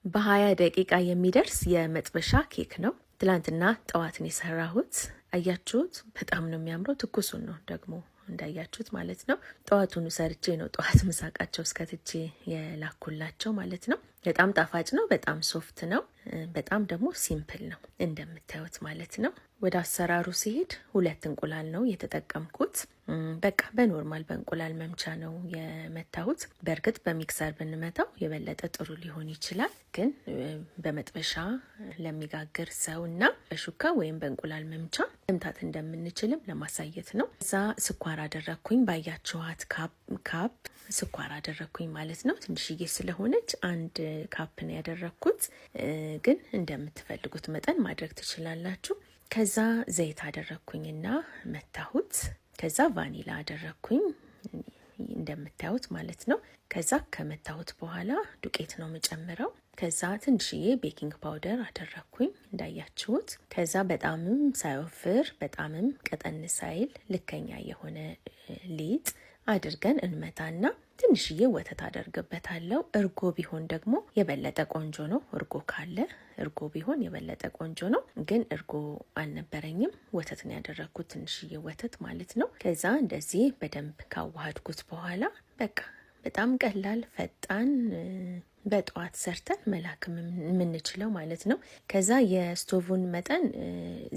በ20 ደቂቃ የሚደርስ የመጥበሻ ኬክ ነው። ትላንትና ጠዋትን የሰራሁት አያችሁት፣ በጣም ነው የሚያምረው። ትኩሱን ነው ደግሞ እንዳያችሁት ማለት ነው። ጠዋቱን ሰርቼ ነው ጠዋት ምሳቃቸው እስከትቼ የላኩላቸው ማለት ነው። በጣም ጣፋጭ ነው። በጣም soft ነው። በጣም ደግሞ simple ነው እንደምታዩት ማለት ነው። ወደ አሰራሩ ሲሄድ ሁለት እንቁላል ነው የተጠቀምኩት። በቃ በ normal በእንቁላል መምቻ ነው የመታሁት። በእርግጥ በ mixer ብንመታው የበለጠ ጥሩ ሊሆን ይችላል። ግን በመጥበሻ ለሚጋግር ሰው እና በሹካ ወይም በእንቁላል መምቻ መምታት እንደምንችልም ለማሳየት ነው። እዛ ስኳር አደረግኩኝ። ባያችኋት cup ስኳር አደረግኩኝ ማለት ነው። ትንሽዬ ስለሆነች አንድ cup ነው ያደረግኩት፣ ግን እንደምትፈልጉት መጠን ማድረግ ትችላላችሁ። ከዛ ዘይት አደረግኩኝና መታሁት። ከዛ ቫኒላ አደረግኩኝ እንደምታዩት ማለት ነው። ከዛ ከመታሁት በኋላ ዱቄት ነው የምጨምረው። ከዛ ትንሽዬ baking powder አደረግኩኝ እንዳያችሁት። ከዛ በጣምም ሳይወፍር በጣምም ቀጠን ሳይል ልከኛ የሆነ ሊጥ አድርገን እንመታና ትንሽዬ ወተት አደርግበታለሁ። እርጎ ቢሆን ደግሞ የበለጠ ቆንጆ ነው። እርጎ ካለ እርጎ ቢሆን የበለጠ ቆንጆ ነው፣ ግን እርጎ አልነበረኝም። ወተት ነው ያደረግኩት፣ ትንሽዬ ወተት ማለት ነው። ከዛ እንደዚህ በደንብ ካዋሃድኩት በኋላ በቃ በጣም ቀላል ፈጣን በጠዋት ሰርተን መላክ የምንችለው ማለት ነው። ከዛ የስቶቡን መጠን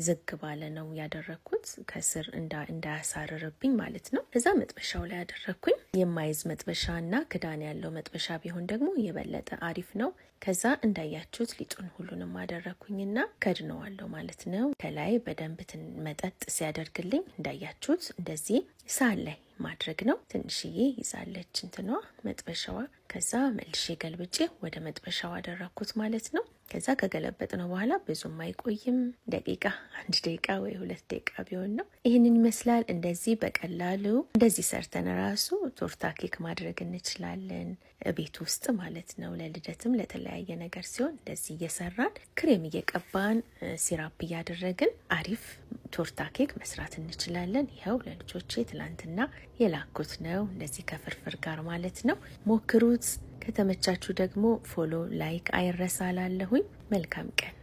ዝግ ባለ ነው ያደረግኩት ከስር እንዳያሳርርብኝ ማለት ነው። ከዛ መጥበሻው ላይ ያደረግኩኝ የማይዝ መጥበሻ እና ክዳን ያለው መጥበሻ ቢሆን ደግሞ የበለጠ አሪፍ ነው። ከዛ እንዳያችሁት ሊጡን ሁሉንም አደረግኩኝና ከድነዋለሁ ማለት ነው። ከላይ በደንብ መጠጥ ሲያደርግልኝ እንዳያችሁት እንደዚህ ሳህን ላይ ማድረግ ነው። ትንሽዬ ይዛለች እንትኗ መጥበሻዋ። ከዛ መልሼ ገልብጬ ወደ መጥበሻው አደረግኩት ማለት ነው። ከዛ ከገለበጥ ነው በኋላ ብዙም አይቆይም፣ ደቂቃ አንድ ደቂቃ ወይ 2 ደቂቃ ቢሆን ነው። ይህንን ይመስላል። እንደዚህ በቀላሉ እንደዚህ ሰርተን ራሱ ቶርታ ኬክ ማድረግ እንችላለን ቤት ውስጥ ማለት ነው። ለልደትም ለተለያየ ነገር ሲሆን እንደዚህ እየሰራን ክሬም እየቀባን syrup እያደረግን አሪፍ ቶርታ ኬክ መስራት እንችላለን። ይኸው ለልጆቼ ትላንትና የላኩት ነው፣ እንደዚህ ከፍርፍር ጋር ማለት ነው። ሞክሩት። ከተመቻችሁ ደግሞ follow፣ like አይረሳ ላለሁኝ። መልካም ቀን።